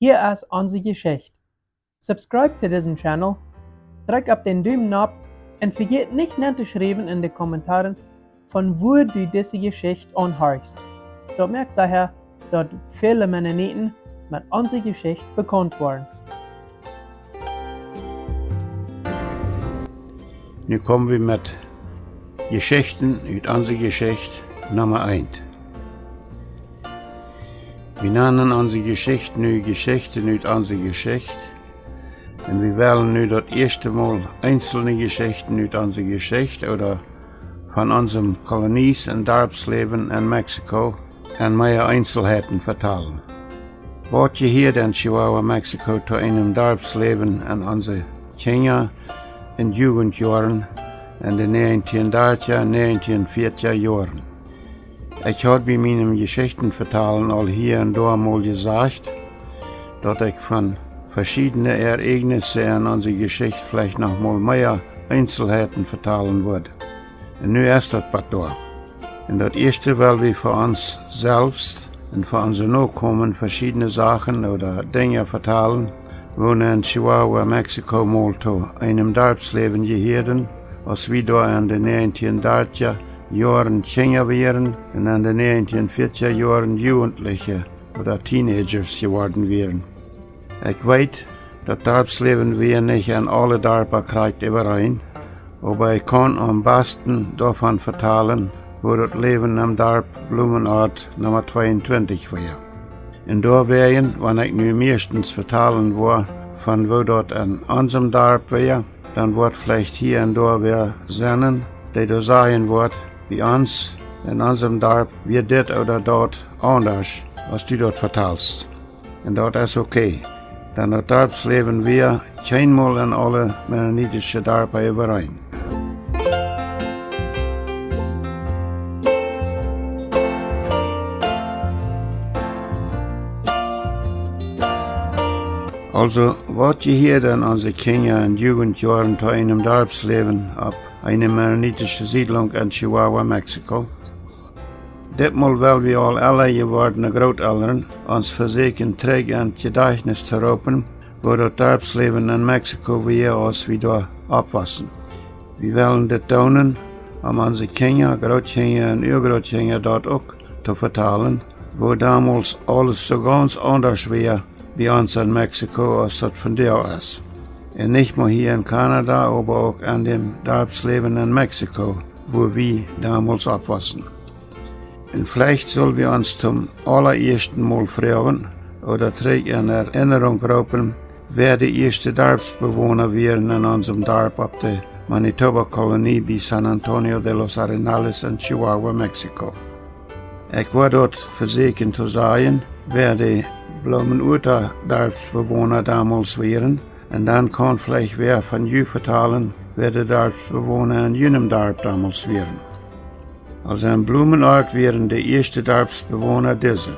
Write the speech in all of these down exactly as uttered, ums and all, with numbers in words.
Hia es onse Jeschicht. Subscribe to disen Channel, drekj opp dän Dumen nopp un vejät nich nen to schriewen en de Kommentaren, von wua du dise Jeschicht aunhorchst. Daut moakt secha, daut väle Mennoniten met onse Jeschicht bekaunt woaren. Nu komen wie met Jeschichten ut onse Jeschicht Numma eent. Wie nanen onse Jeschicht nu Jeschichten ut onse Jeschicht. Un wie wellen nu daut ieeschte Mol eenzelne Jeschichten ut onse Jeschicht ooda von onsem Kolonies- un Darpsläwen en Mexiko en mea Eenzelheiten vetalen. Waut jehieed en Chihuahua, Mexiko, to eenem Darpsläwen en onse Kjinja- un Jugentjoaren en de näajentieen dartja, näajentieen fiatja Joaren? Ekj haud bie mienem Jeschichten vetalen aul hia un doa mol jesajcht, daut ekj von veschiedne Ereignisse en onse Jeschicht veleicht noch mol mea Eenzelheiten vetalen wudd. Un nu es daut bot doa. Un daut ieeschte well wie fa ons selfst un fa onse Nokomen veschiedne Sachen ooda Dinja vetalen, woone en Chihuahua, Mexiko, mol to eenem Darpsläwen jehieeden, aus wie doa en de näajentieen dartja Joaren Kjinja wieren un en de näajentieen fiatja Joaren Jugentliche ooda Teenagers jeworden wieren. Ekj weet, daut Darpsläwen wia nich en aule Darpa krakjt äwareen, oba ekj kaun aum basten doavon vetalen, woo daut Läwen em Darp Blumenort Numma tweeuntwintich wia. Un doawäajen, wan ekj nu mieeschtens vetalen woa von woo daut en onsem Darp wia, dan woat veleicht hia un doa wäa sennen, dee doa sajen woat: Bie ons en onsem Darp wia dit ooda daut aundasch, aus du daut vetalst. Un daut es okay, dan daut Darpsläwen wia kjeenmol en aule mennonitische Darpa äwareen. Aulsoo, waut jehieed en onse Kjinja- un Jugentjoaren to eenem Darpsläwen opp eene mennonitische Siedlunk en Chihuahua, Mexiko? Ditmol well wie aul elra jewordne Grootelren ons vesieekjen trigj en daut Jedajchtnis to roopen, woo daut Darpsläwen en Mexiko wia, aus wie doa oppwossen. Wie wellen dit doonen, om onse Kjinja, Grootkjinja un Uagrootkjinja daut uk to vetalen, woo domols aules soo gaunz aundasch wia bie ons en Mexiko, aus daut vondoag es. Un nich mau hia en Kanada, oba uk en däm Darpsläwen en Mexiko, wua wie domols oppwossen. Un veleicht sull wie ons toom aulaieeschten mol froagen, ooda trigj en Erinnerunk roopen, wäa de ieeschte Darpsbewona wieren en onsem Darp opp de Manitoba Kolonie bie San Antonio de los Arenales en Chihuahua, Mexiko. Ekj woa daut vesieekjen to sajen, wäa de Blumenort Darpsbewona domols wieren, un dan kaun veleicht wäa von ju vetalen, wäa de Darpsbewona en junem Darp domols wieren. Aulsoo, en Blumenort wieren de ieeschte Darpsbewona dise: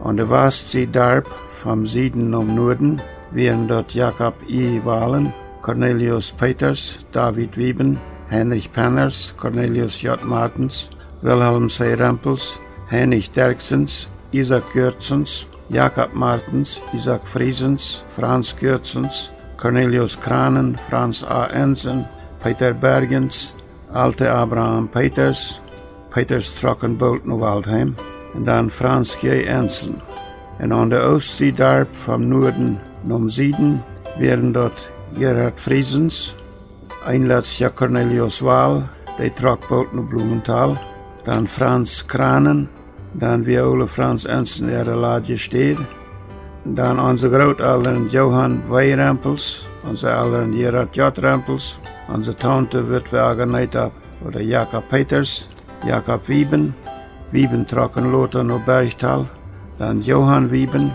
Aun de Westsied Darp, vom Sieden nom Nuaden, wieren daut Jakob I. Wahlen, Cornelius Peters, David Wieben, Heinrich Penners, Cornelius J. Martens, Wilhelm C. Rempels, Heinrich Derksens, Isaak Goertzens, Jakob Martens, Isaak Friesens, Franz Goertzens, Cornelius Kranen, Franz A. Ensen, Peter Bergens, Alte Abraham Peters, Peters trocken boolt no Waldheim, un dan Franz J. Ensen. Un aun de Oostsied Darp, vom Nuaden nom Sieden, wieren daut Gerhard Friesens, een latsta Cornelius Wahl, dee trock boolt no Blumenthal, dan Franz Kranen, dan wia Ole Franz Ensen äare latste Städ, dan onse Grootelren Johann W. Rempels, onse Elren Gerhard J. Rempels, onse Taunte Witwe Aganeta ooda Jakob Peters, Jakob Wieben. Wieben trocken lota no Bergthal, dan Johann Wieben.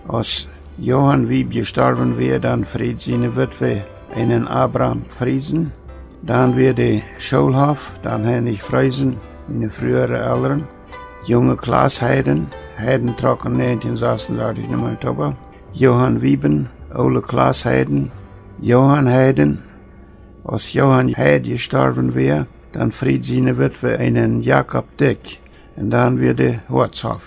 Aus Johann Wieb jestorwen wia, dan fried siene Witwe eenen Abram Friesen. Dan wia de Schoolhoff, dan Heinrich Friesen, miene fruare Elren. Junge Klaas Heiden, Heiden trocken näajentieen sasundartich no Manitoba. Johann Wieben, Ole Klaas Heiden, Johann Heiden. Aus Johann Heid jestorwen wia, dan fried siene Witwe eenen Jakob Dyck, un dan wia de Hoatshoff.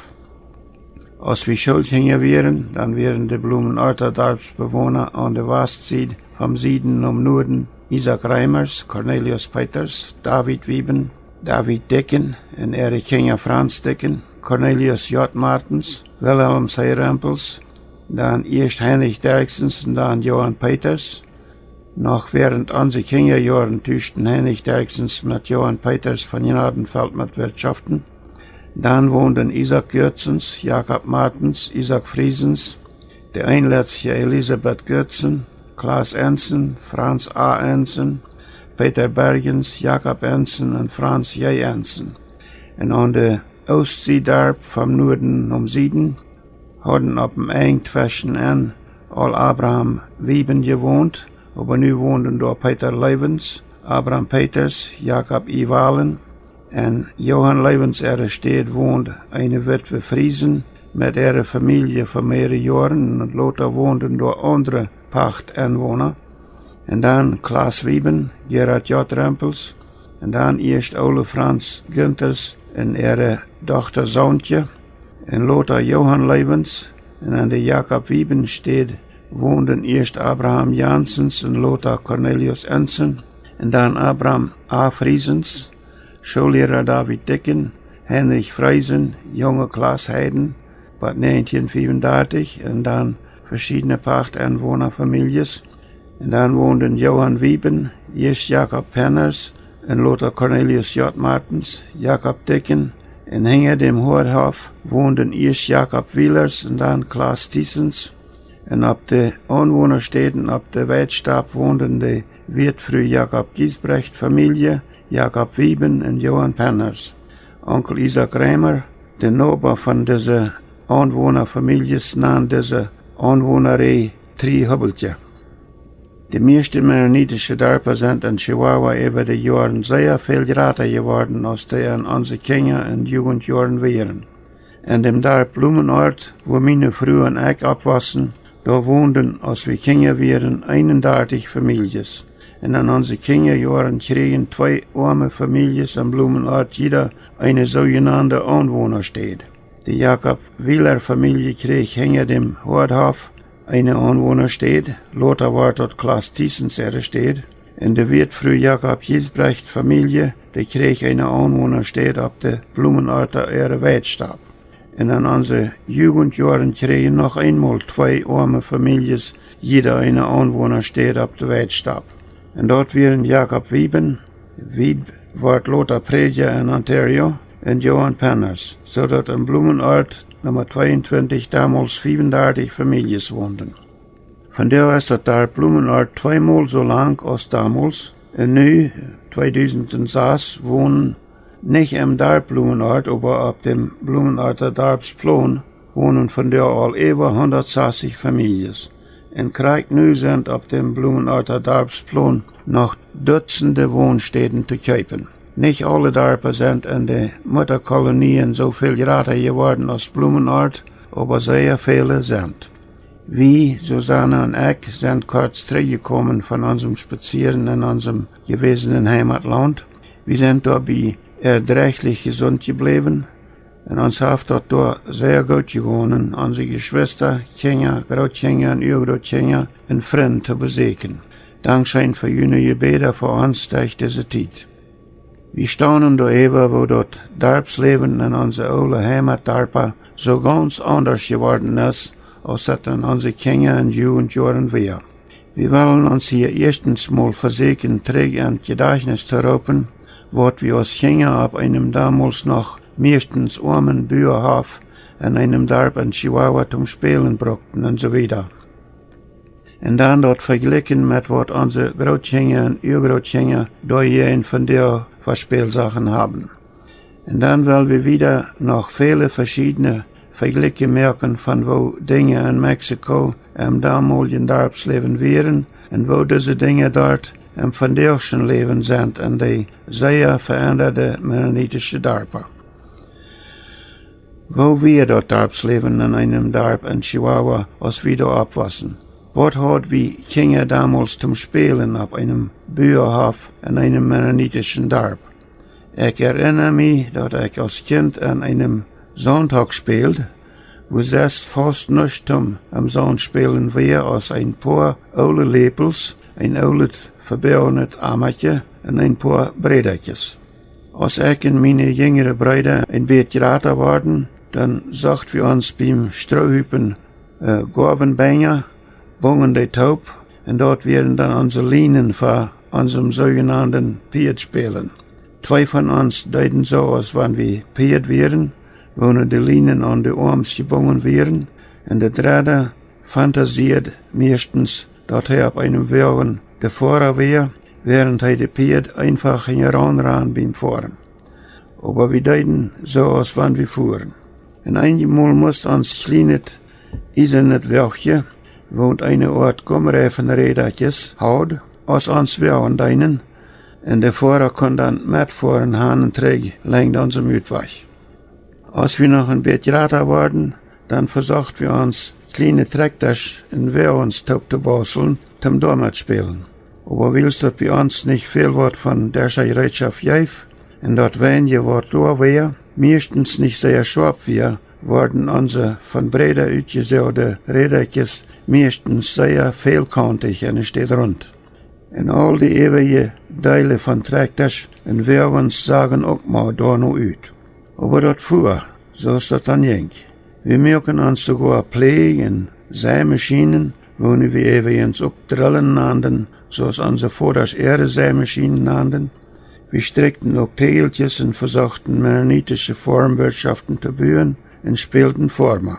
Aus wie Schoolkjinja wieren, dan wieren de Blumenorta Darpsbewona aun de Westsied vom Sieden nom Nuaden Isaak Reimers, Cornelius Peters, David Wieben, David Dicken un äare Kjinja Franz Dicken, Cornelius J. Martens, Wilhelm C. Rempels, dan ieescht Heinrich Derksens un dan Johann Peters. Noch wäarent onse Kjinjajoaren tuschten Heinrich Derksens met Johann Peters von Gnadenfeld met Wirtschoften. Dan wonden Isaak Goertzens, Jakob Martens, Isaak Friesens, de eenletzje Elisabeth Goertzen, Klaas Ensen, Franz A. Ensen, Peter Bergens, Jakob Ensen un Franz J. Ensen. Un aun de Oostsied Darp vom Nuaden nom Sieden hauden opp em Enj tweschen en aul Abraham Wieben jewont, oba nu wonden doa Peter Lewens, Abraham Peters, Jakob I. Wallen un Johann Lewens. Äare Städ wond eene Witwe Friesen met äare Famielje fa mearere Joaren un lota wonden doa aundre Pachtenwona. Un dan Klaas Wieben, Gerhard J. Rempels, un dan ieescht Ole Franz Günthers un äare Dochta Sauntje, un lota Johann Lewens, un aun de Jakob Wieben Städ wonden ieescht Abraham Janssens un lota Cornelius Ensen, un dan Abraham A. Friesens, Schoolliera David Dicken, Heinrich Friesen, junge Klaas Heiden, bat näajentieen fiewundartich, un dan veschiedne Pachtenwonafamiljes. Un dan wonden Johann Wieben, ieescht Jakob Penners un lota Cornelius J. Martens, Jakob Dicken, un hinja däm Hoadhoff wonden ieescht Jakob Wielers un dan Klaas Thiessens. Un opp de Aunwonastäden opp de Weidstap wonden de Wieetfru Jakob Giesbrecht Famielje, Jakob Wieben un Johann Penners. Onkel Isaak Reimer, de Noba von dise Aunwonafamiljes, nand dise Aunwonarie Triehubbeltje. De mieeschte mennonitische Darpa sent en Chihuahua äwa de Joaren sea väl jrata jeworden aus dee en onse Kjinja- un Jugentjoaren wieren. En däm Darp Blumenort, wua miene Fru un ekj oppwossen, doa wonden, aus wie Kjinja wieren, eenundartich Famieljes. Un en onse Kjinjajoaren kjrieejen twee oame Famieljes en Blumenort jieda eene soojenande Aunwonastäd. De Jakob Wieler Famielje kjrieech hinja däm Hoadhoff eene Aunwonastäd, lota wort daut Klaas Thiessens äare Städ. Un de Wieetfru Jakob Giesbrecht Famielje, dee kjrieech eene Aunwonastäd opp de Blumenorta äare Weidstap. Un en onse Jugentjoaren kjrieejen noch eenmol twee oame Famieljes jieda eene Aunwonastäd opp de Weidstap. Un daut wieren Jakob Wieben, Wieb wort lota Prädja en Ontario, un Johann Penners, soo daut en Blumenort Numma tweeuntwintich domols fiewundartich Famieljes wonden. Vondoag es daut Darp Blumenort tweemol soo lang aus domols, un nu, tweedusent un sas, wonen nich em Darp Blumenort, oba opp däm Blumenorta Darpsplaun wonen vondoag aul äwa hundatsastich Famieljes. Un krakjt nu sent opp däm Blumenorta Darpsplaun noch Dutzende Wonstäden to kjeepen. Nich aule Darpa sent en de Muttakolonien soo väl jrata jeworden aus Blumenort, oba sea väle sent. Wie, Susanne un ekj, sent kort trigjjekomen von onsem Spazieren en onsem jewesenen Heimatlaunt. Wie sent doabie erdräajlich jesunt jebläwen. Un ons haft daut doa sea goot jegonen, onse Jeschwista, Kjinja, Grootkjinja un Uagrootkjinja un Frind to besäkjen. Dankscheen fa june Jebäda fa ons derch dise Tiet. Wie staunen doaräwa, woo daut Darpsläwen en onse oole Heimatdarpa soo gaunz aundasch jeworden es, aus daut en onse Kjinja- un Jugentjoaren wia. Wie wellen ons hia ieeschtens mol vesäkjen, trigj en daut Jedajchtnis to roopen, waut wie aus Kjinja opp eenem domols noch mieeschtens oamen Buahoff en eenem Darp en Chihuahua toom Spälen brukten un soo wieda. Un dan daut vejlikjen met waut onse Grootkjinja un Uagrootkjinja doa hia en vondoag fa Spälsachen haben. Un dan well wie wieda noch väle veschiedne Vejlikjen moaken von woo Dinja en Mexiko em domoljen Darpsläwen wieren un woo dise Dinja doa em vondoagschen Läwen sent en dee sea veendade mennonitische Darpa. Woo wia daut Darpsläwen en eenem Darp en Chihuahua, aus wie doa oppwossen? Waut haud wie Kjinja domols toom Spälen opp eenem Buahoff en eenem mennonitischen Darp? Ekj erinna mie, daut ekj aus Kjint en eenem Saunthock späld, wua sest faust nuscht toom em Saunt spälen wia aus een poa oole Läpels, een oolet vebäajenet Amakje un een poa Brädakjes. Aus ekj un miene jinjre Breeda een bät jrata worden, dan socht wie ons biem Stroohupen Goawenbenja, bungen dee toop, un daut wieren dan onse Lienen fa onsem soojenanden Pieedspälen. Twee von ons deeden soo aus wan wie Pieed wieren, woone de Lienen aun de Oarms jebungen wieren, un de dredde fantasieed mieschtens, daut hee opp eenem Woagen de Foara wia, wäarent hee de Pieed eenfach hinjaraun rand biem Foaren. Oba wie deeden soo aus wan wie fuaren. Un eenjemol must ons kjlienet iesanet Woagje, woont eene Oat Gumreifenrädakjes haud, aus ons Woagen deenen, un de Foara kunn dan metfoaren han un trigj lenjd onsem Utwajch. Aus wie noch een bät jrata worden, dan vesocht wie ons kjliene Trakjtasch un Woagens toop to bauseln toom doamet spälen. Oba wiels daut bie ons nich väl waut von dise Jereetschoft jeef, un daut weinje waut doa wia mieschtens nich sea schoap wia, worden onse von Bräda utjesoagde Rädakjes mieschtens sea välkauntich enne Städ runt. Un aul de äwaje Deele von Trakjtasch un Woagens sagen uk mau doano ut. Oba daut fua, soo aus daut dan jinkj. Wie muaken ons soogoa Pläaj un Seimaschienen, woone wie äwajens uk Drillen nanden, soo aus onse Vodasch äare Seimaschienen nanden. Wie strikjten uk Täajelkjes un vesochten mennonitische Formwirtschoften to buen un spälden Forma.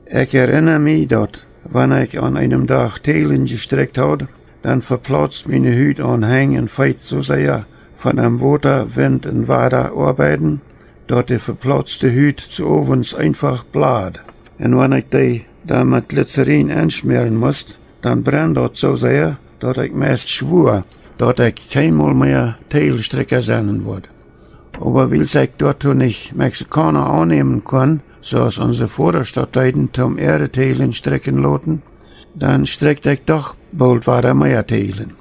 Ekj erinna mie daut, wan ekj aun eenem Dach Täajlen jestrikjt haud, dan veplauzt miene Hut aun Henj un Feet soo sea von em Wota, Wint un Wada oabeiden, daut de veplauzte Hut soo owens eenfach blad. Un wan ekj dee dan met Glyzerin enschmäaren must, dan brennd daut soo sea, daut ekj meist schwua, daut ekj kjeenmol mea Täajelstrikja sennen wudd. Oba wiels ekj doatoo nich Mexikauna aunnämen kunn, soo aus onse Vodasch daut deeden, toom äare Täajlen strikjen loten, dan strikjt ekj doch boolt wada mea Täajlen.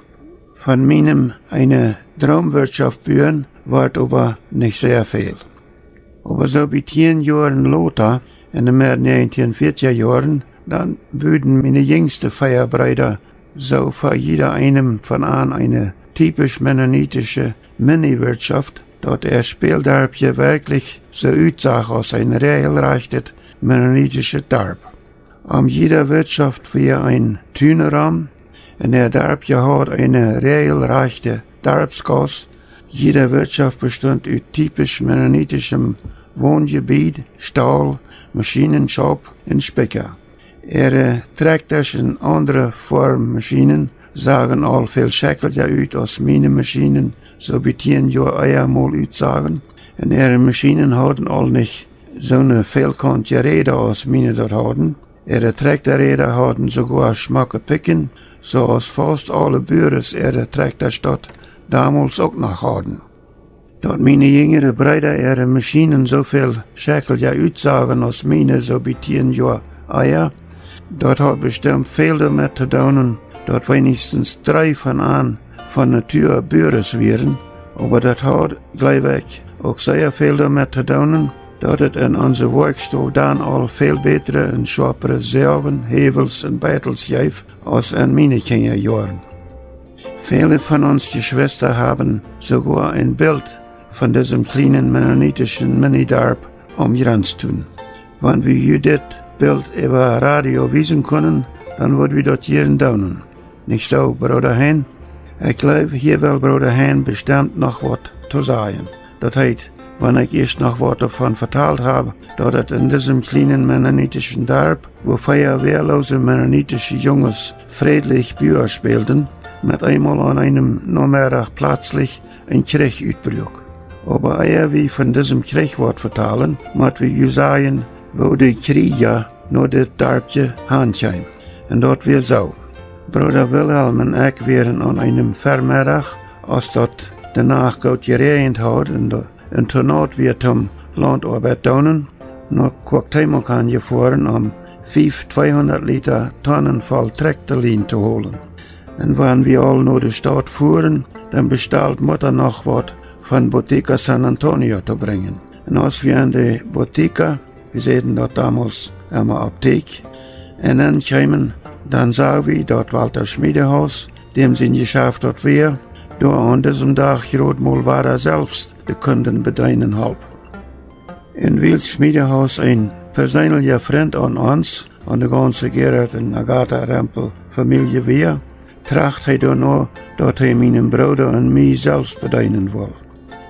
Von mienem eene Droomwirtschoft buen wort oba nich sea väl. Oba soo bie tieen Joaren lota, enne Med näajentieen fiatja Joaren, dan buden miene jinjste vea Breeda soo fa jieda eenem von an eene typisch mennonitische Miniwirtschoft, daut äa Späldarpje werkjlich soo utsach aus een räajelrajchtet mennonitischet Darp. Om jieda Wirtschoft wia een Tun rom, un äa Darpje haud eene räajelrajchte Darpsgauss. Jieda Wirtschoft bestunt ut typisch mennonitischem Wonjebied, Staul, Maschienenschaup un Spikja. Äare Trakjtasch un aundre Formmaschienen sagen aul väl schekjelja ut aus miene Maschienen soo bie tieen Joa ea mol utsagen. Un äare Maschienen hauden aul nich soone välkauntje Räda aus miene daut hauden. Äare Trakjtaräda hauden soogoa schmocke Pikjen, soo aus faust aule Buares äare Trakjtasch daut domols uk noch hauden. Daut miene jinjre Breeda äare Maschienen soo väl schekjelja utsagen aus miene soo bie tieen Joa ea, daut haud bestemt väl doamet to doonen, daut weinichstens dree von an von Natua Buares wieren, oba daut haud, jleew ekj, uk sea väl doamet to doonen, daut et en onse Woakjstow dan aul väl bätre un schoapre Soagen, Häwels un Beitels jeef aus en miene Kjinjajoaren. Väle von ons Jeschwista haben soogoa een Bilt von disem kjlienen mennonitischen Minidarp aum Jrenstun. Wan wie ju dit Bilt äwa Radio wiesen kunnen, dan wudd wie daut jieren doonen. Nich soo, Brooda Hein? Ekj jleew, hia well Brooda Hein bestemt noch waut to sajen. Daut heet, wan ekj ieescht noch waut doavon vetalt hab, daut et en disem kjlienen mennonitischen Darp, wua vea wäaloose mennonitische Junges frädlich Bua spälden, met eemol aun eenem Nomeddach plazlich een Kjrich utbruak. Oba ea wie von disem Kjrich waut vetalen, mott wie ju sajen, woo de Kjrieja no dit Darpje han kjeem. Un daut wia soo: Brooda Wilhelm un ekj wieren aun eenem Vemeddach, aus daut de Nacht goot jeräajent haud un, un to naut wia toom Launtoabeit doonen, no Cuauhtémoc jefoaren, om fief tweehundat Lita Tonnen voll Trakjtalien to holen. Un wan wie aul no de Staut fuaren, dan bestald Mutta noch waut von Botica San Antonio to brinjen. Un aus wie aun de Botica, wie säden daut domols emma opp Tieekj. Un dan kjeemen, dan sag wie, daut Walter Schmiedehaus, däm sien Jeschaft daut wia, doa aun disem Dach jrod mol wada selfst de Kunden bedeenen holp. Un wiels Schmiedehaus een perseenlicha Frint aun ons, aun de gaunze Gerhard un Agatha Rempel Famielje wia, tracht hee doano, daut hee mienen Brooda un mie selfst bedeenen wull.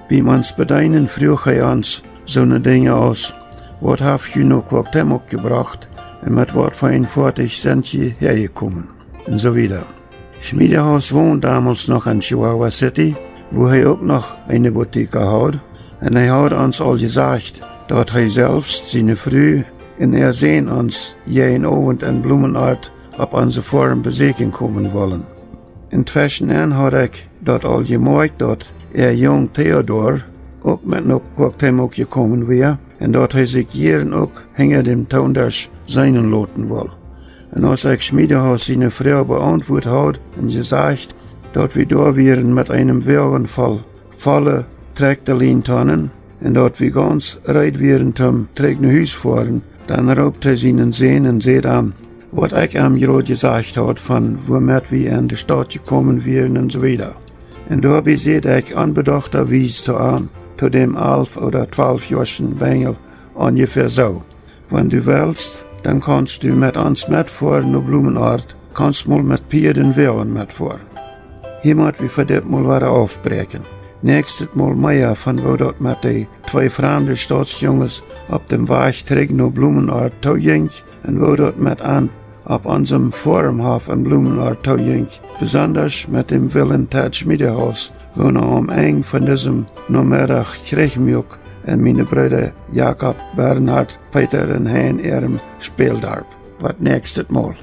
Biem ons bedeenen fruach hee ons soone Dinja aus: Waut haft jie no Cuauhtémoc jebrocht un met waut fa een Foatich sent jie häajekomen? Un soo wieda. Schmiedehaus wond domols noch en Chihuahua City, wua hee uk noch eene Boutique haud, un hee haud ons aul jesajcht, daut hee selfst, siene Fru un äa Sän ons jäajen Owent en Blumenort opp onse Foarm besieekjen komen wullen. Entweschen haud ekj daut aul jemoakjt, daut äa Jung Theodor uk met no Cuauhtémoc jekomen wia un daut hee sikj jieren uk hinja däm Toondesch seenen loten wull. Un aus ekj Schmiedehaus siene Froag beauntwuat haud un jesajcht, daut wie doa wieren met eenem Woagen voll volle Trakjta-Lientonnen un daut wie gaunz reed wieren toom trigj no Hus foaren, dan roopt hee sienen Sän un säd am, waut ekj am jrod jesajcht haud von wuamet wie en de Staut jekomen wieren un soo wieda. Un doabie säd ekj onbedochtawies to am, to däm alf ooda twalf joaschen Benjel, onjefäa soo: Wan du wellst, dan kaunst du met ons metfoaren no Blumenort, kaunst mol met Pieed un Woagen metfoaren. Hia mott wie fa dit Mol wada aufbräakjen. Näakjstet Mol mea von woo daut met de twee framde Stautsjunges opp däm Wajch trigj no Blumenort toojinkj un woo daut met an opp onsem Foarmhoff en Blumenort toojinkj, besondasch met däm Willen Ted Schmiedehaus, woona aum Enj von disem Nomeddach Kjrich muak en miene Breeda Jakob, Bernhard, Peeta un Hein äarem Späldarp. Bat näakjstet Mol.